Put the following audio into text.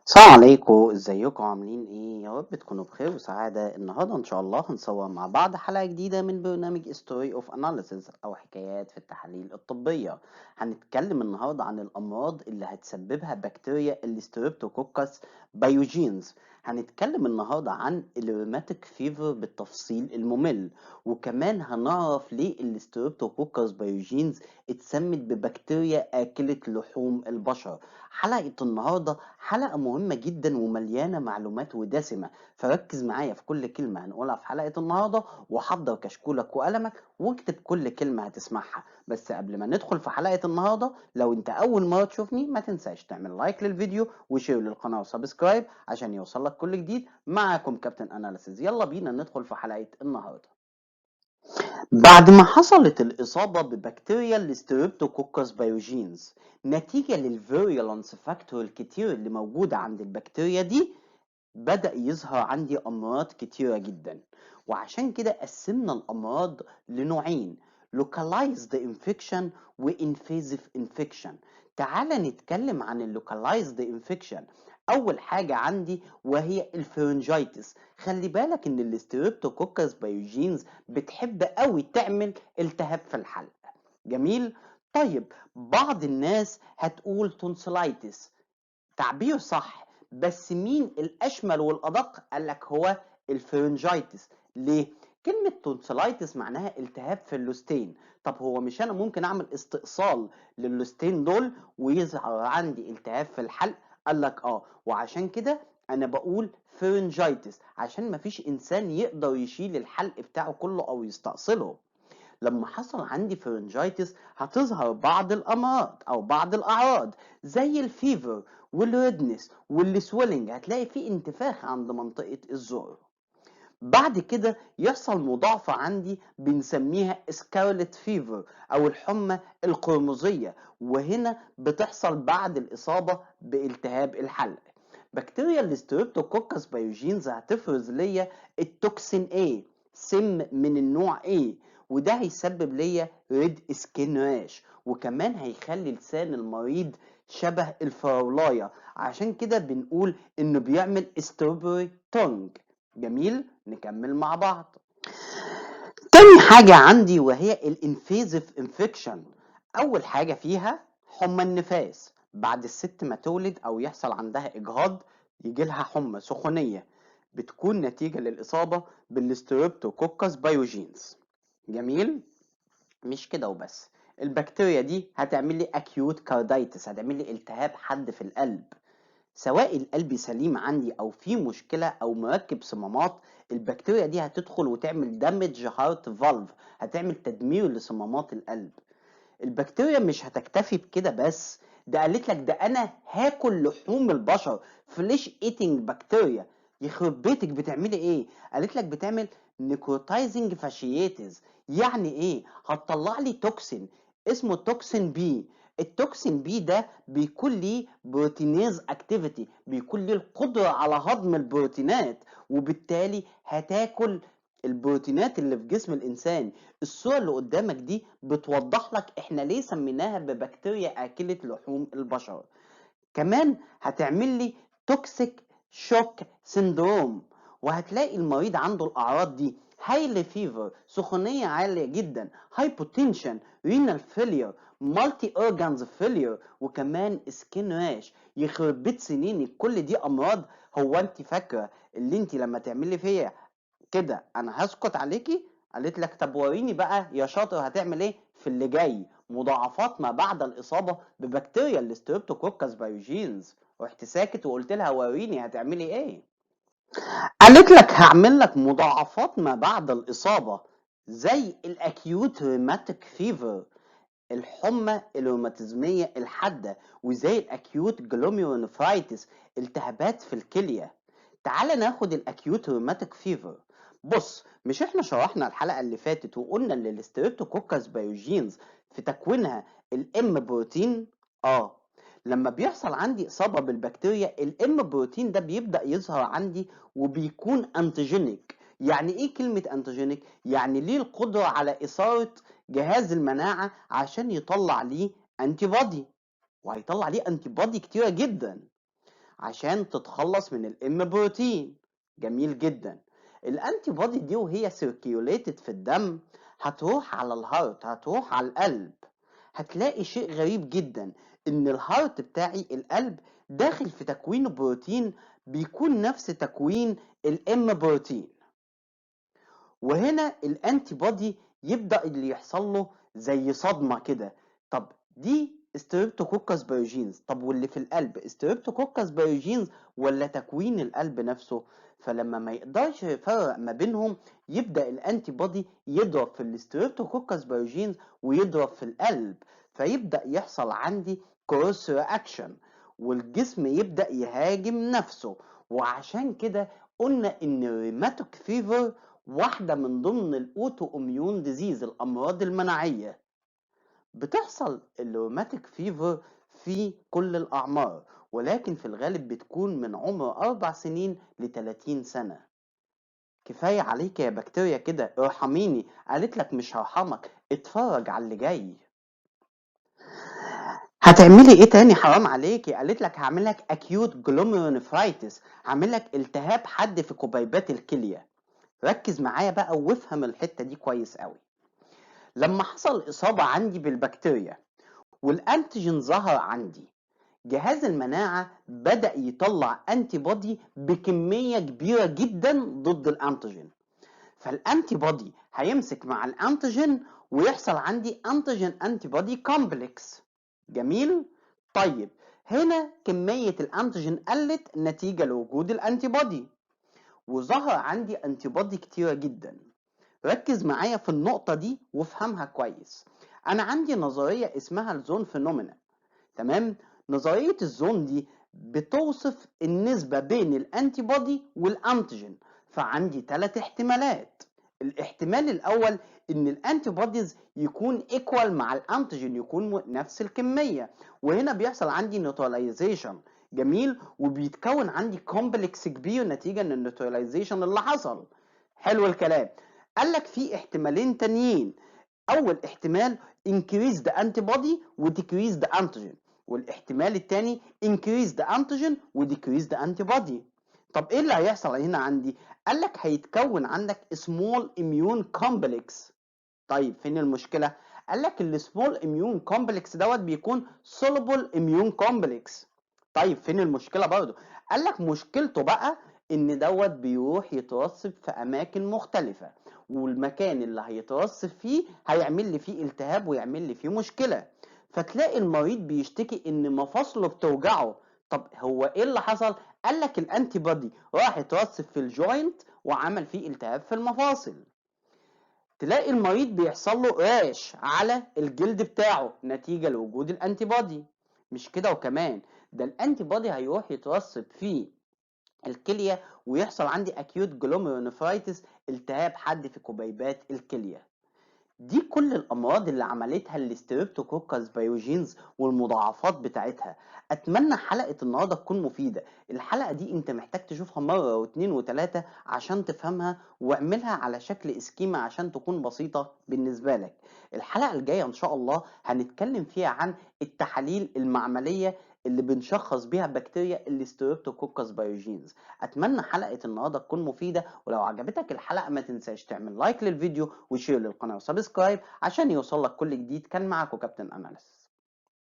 السلام عليكم، ازيكم؟ عاملين ايه؟ يا رب تكونوا بخير وسعادة. النهاردة ان شاء الله هنصور مع بعض حلقة جديدة من برنامج Story of Analysis او حكايات في التحاليل الطبية. هنتكلم النهاردة عن الامراض اللي هتسببها بكتيريا ال Streptococcus pyogenes. هنتكلم النهاردة عن ال rheumatic fever بالتفصيل الممل، وكمان هنعرف ليه ال Streptococcus pyogenes اتسمت ببكتيريا آكلة لحوم البشر. حلقة النهاردة حلقة مهمة جدا ومليانة معلومات ودسمة، فركز معايا في كل كلمة هنقولها في حلقة النهاردة، وحضر كشكولك وقلمك واكتب كل كلمة هتسمعها. بس قبل ما ندخل في حلقة النهاردة، لو انت اول مرة تشوفني ما تنساش تعمل like للفيديو و share للقناة و subscribe عشان يوصلك كل جديد. معاكم كابتن Analysis، يلا بينا ندخل في حلقة النهاردة. بعد ما حصلت الإصابة ببكتيريا ال Streptococcus pyogenes نتيجة لل virulence factor الكتير اللي موجودة عند البكتيريا دي، بدأ يظهر عندي أمراض كتيرة جدا. وعشان كده قسمنا الأمراض لنوعين: localized infection و invasive infection. تعال نتكلم عن ال localized infection. أول حاجة عندي وهي ال pharyngitis. خلي بالك إن ال Streptococcus pyogenes بتحب قوي تعمل التهاب في الحلق. جميل؟ طيب، بعض الناس هتقول tonsillitis، تعبير صح، بس مين الأشمل والأدق؟ قال لك هو ال pharyngitis. ليه؟ كلمة tonsillitis معناها التهاب في اللوزتين. طب هو مش أنا ممكن أعمل استئصال للوزتين دول ويظهر عندي التهاب في الحلق؟ قال لك آه، وعشان كده أنا بقول pharyngitis، عشان مفيش إنسان يقدر يشيل الحلق بتاعه كله أو يستأصله. لما حصل عندي pharyngitis هتظهر بعض الامراض او بعض الاعراض زي ال fever وال redness وال swelling، هتلاقي في انتفاخ عند منطقة الزور. بعد كده يحصل مضاعفة عندي بنسميها scarlet fever أو الحمى القرمزية، وهنا بتحصل بعد الإصابة بالتهاب الحلق. بكتيريا ال Streptococcus pyogenes هتفرز ليا ال toxin A، سم من النوع A، وده هيسبب ليا red skin rash، وكمان هيخلي لسان المريض شبه الفراولاية، عشان كده بنقول انه بيعمل strawberry tongue. جميل، نكمل مع بعض. تاني حاجة عندي وهي ال invasive infection. اول حاجة فيها حمى النفاس. بعد الست ما تولد او يحصل عندها اجهاض يجي لها حمى سخونية بتكون نتيجة للإصابة بال Streptococcus pyogenes. جميل، مش كده وبس، البكتيريا دي هتعمل لي acute carditis، هتعمل لي التهاب حاد في القلب. سواء القلب سليم عندي او في مشكله او مركب صمامات، البكتيريا دي هتدخل وتعمل damage heart valve، هتعمل تدمير لصمامات القلب. البكتيريا مش هتكتفي بكده بس، ده قالت لك ده انا هاكل لحوم البشر، flesh eating bacteria. يخرب بيتك، بتعملي ايه؟ قالت لك بتعمل necrotizing fasciitis. يعني ايه؟ هتطلع لي toxin اسمه toxin B. ال toxin B ده بيكون ليه proteinase activity، بيكون ليه القدرة على هضم البروتينات، وبالتالي هتاكل البروتينات اللي في جسم الانسان. الصورة اللي قدامك دي بتوضح لك احنا ليه سميناها ببكتيريا اكلة لحوم البشر. كمان هتعمل لي toxic shock syndrome، وهتلاقي المريض عنده الاعراض دي: highly fever، سخونية عالية جدا، hypotension، renal failure، multi organs failure، وكمان skin rash. يخرب بيت سنينك، كل دي امراض. هو انت فاكره اللي انت لما تعملي فيا كده انا هسكت عليكي؟ قالت لك طب وريني بقى يا شاطر هتعمل ايه في اللي جاي. مضاعفات ما بعد الاصابه ببكتيريا ال Streptococcus pyogenes. رحت ساكت وقلت لها وريني هتعملي ايه. قالت لك هعمل لك مضاعفات ما بعد الإصابة زي ال acute rheumatic fever، الحمى الروماتيزمية الحادة، وزي ال acute glomerulonephritis، التهابات في الكلية. تعال ناخد ال acute rheumatic fever. بص، مش احنا شرحنا الحلقة اللي فاتت وقلنا ان ال Streptococcus pyogenes في تكوينها ال M protein؟ لما بيحصل عندي اصابة بالبكتيريا، ال M protein ده بيبدأ يظهر عندي وبيكون antigenic. يعني ايه كلمة antigenic؟ يعني ليه القدرة على إثارة جهاز المناعة عشان يطلع ليه antibody، وهيطلع ليه antibody كتيرة جدا. عشان تتخلص من ال M protein. جميل جدا. ال antibody دي وهي circulated في الدم هتروح على ال heart، هتروح على القلب. هتلاقي شيء غريب جدا، ان ال heart بتاعي القلب داخل في تكوين بروتين بيكون نفس تكوين ال M protein. وهنا ال antibody يبدأ اللي يحصل له زي صدمة كده. طب دي Streptococcus pyogenes، طب واللي في القلب Streptococcus pyogenes ولا تكوين القلب نفسه؟ فلما ما يقدرش يفرق ما بينهم يبدأ ال antibody يضرب في ال Streptococcus pyogenes ويضرب في القلب، فيبدأ يحصل عندي cross reaction والجسم يبدأ يهاجم نفسه. وعشان كده قلنا ان ال rheumatic fever واحدة من ضمن ال autoimmune disease، الامراض المناعية. بتحصل ال rheumatic fever في كل الأعمار، ولكن في الغالب بتكون من عمر 4 سنين ل30 سنة. كفاية عليك يا بكتيريا كده، ارحميني. قالت لك مش هرحمك، اتفرج على اللي جاي. هتعملي ايه تاني؟ حرام عليكي. قالت لك هعمل لك acute glomerulonephritis، هعمل لك التهاب حاد في كبيبات الكلية. ركز معايا بقى وافهم الحتة دي كويس قوي. لما حصل إصابة عندي بالبكتيريا وال antigen ظهر عندي، جهاز المناعة بدأ يطلع antibody بكمية كبيرة جدا ضد ال antigen. فال antibody هيمسك مع ال antigen ويحصل عندي antigen antibody complex. جميل. طيب هنا كمية ال antigen قلت نتيجة لوجود ال antibody، وظهر عندي antibody كتيرة جدا. ركز معايا في النقطة دي وافهمها كويس. أنا عندي نظرية اسمها ال zone phenomena، تمام؟ نظرية ال zone دي بتوصف النسبة بين ال antibody وال antigen. فعندي 3 احتمالات. الاحتمال الأول إن ال antibodies يكون equal مع ال antigen، يكون نفس الكمية، وهنا بيحصل عندي neutralization. جميل. وبيتكون عندي complex كبير نتيجة لل neutralization اللي حصل. حلو الكلام. قال لك في احتمالين تانيين. اول احتمال increase the antibody و decrease the antigen، والاحتمال التاني increase the antigen و decrease the antibody. طب ايه اللي هيحصل هنا عندي؟ قال لك هيتكون عندك small immune complex. طيب فين المشكلة؟ قال لك ال small immune complex دوت بيكون soluble immune complex. طيب فين المشكلة برضه؟ قال لك مشكلته بقى ان دوت بيروح يترسب في اماكن مختلفة، والمكان اللي هيترسب فيه هيعمل لي فيه التهاب ويعمل لي فيه مشكلة. فتلاقي المريض بيشتكي ان مفاصله بتوجعه. طب هو ايه اللي حصل؟ قال لك ال antibody راح يترسب في ال joint وعمل فيه التهاب في المفاصل. تلاقي المريض بيحصل له rash على الجلد بتاعه نتيجة لوجود ال antibody. مش كده وكمان، ده ال antibody هيروح يترسب في الكلية ويحصل عندي acute glomerulonephritis، التهاب حاد في كبيبات الكلية. دي كل الامراض اللي عملتها ال Streptococcus pyogenes والمضاعفات بتاعتها. اتمنى حلقة النهارده تكون مفيدة. الحلقة دي انت محتاج تشوفها مرة واثنين وثلاثة عشان تفهمها، واعملها على شكل schema عشان تكون بسيطة بالنسبة لك. الحلقة الجاية ان شاء الله هنتكلم فيها عن التحاليل المعمليه اللي بنشخص بيها بكتيريا ال Streptococcus pyogenes. اتمنى حلقة النهارده تكون مفيدة، ولو عجبتك الحلقة ما تنساش تعمل like للفيديو و share للقناة و subscribe عشان يوصلك كل جديد. كان معاكم كابتن اناليسيس.